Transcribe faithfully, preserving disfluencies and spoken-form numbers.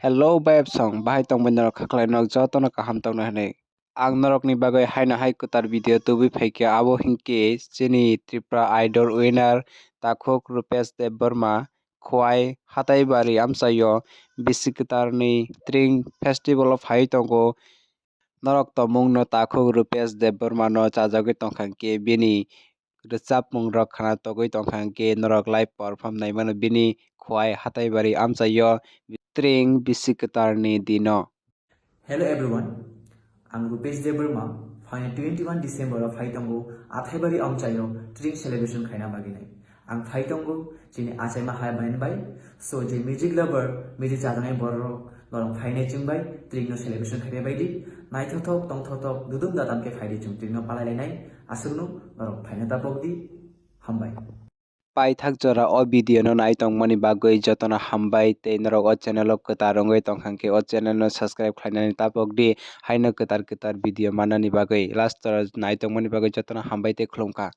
Hello bayapsong, bahai tongbai norok khaklai norok jotono kaham tongna hinwi. Ang norokni bagwi haino hai kwtal video tubui phaikha, abo hinkhe chini Tripura Idol winner takhuk Rupesh Debbarma Khowai Hataibari amchaio bisi kwtalni Tring festival o phaiwi tongo. Norok tongmungno takhuk Rupesh Debbarmano chajagwi tongkha hinkhe bini rwchapmungrok khna togwi tongkha hinkhe norok live perform naimano bini Khowai Hataibari amchaio Tring bisi kwtalni dino. Hello everyone, ang Rupesh Debbarma, phainai twenty-one December o phai tongo Athaibari amchaio Tring celebration khaina bagwi nai. Ang phai tongo chini achaima hai bai bai. So je music lover, music chajaknai borok norok phainai chwng bai Tring no celebration khaibai bai di. Naithothok tongthothok dudum dadam khe phai di chwng Tring no palai lainai. Aswkno norok phaina tapok di. Hambai. Paithak jora o video no nai tongmani bagwi jotono hambai tei norok o channel o kwtal wngwi tongkha hinkhe o channel no subscribe khlainani tapok di haino kwtal kwtal video mannani bagwi. Last jora nai tongmani bagwi jotono hambai tei khulumkha.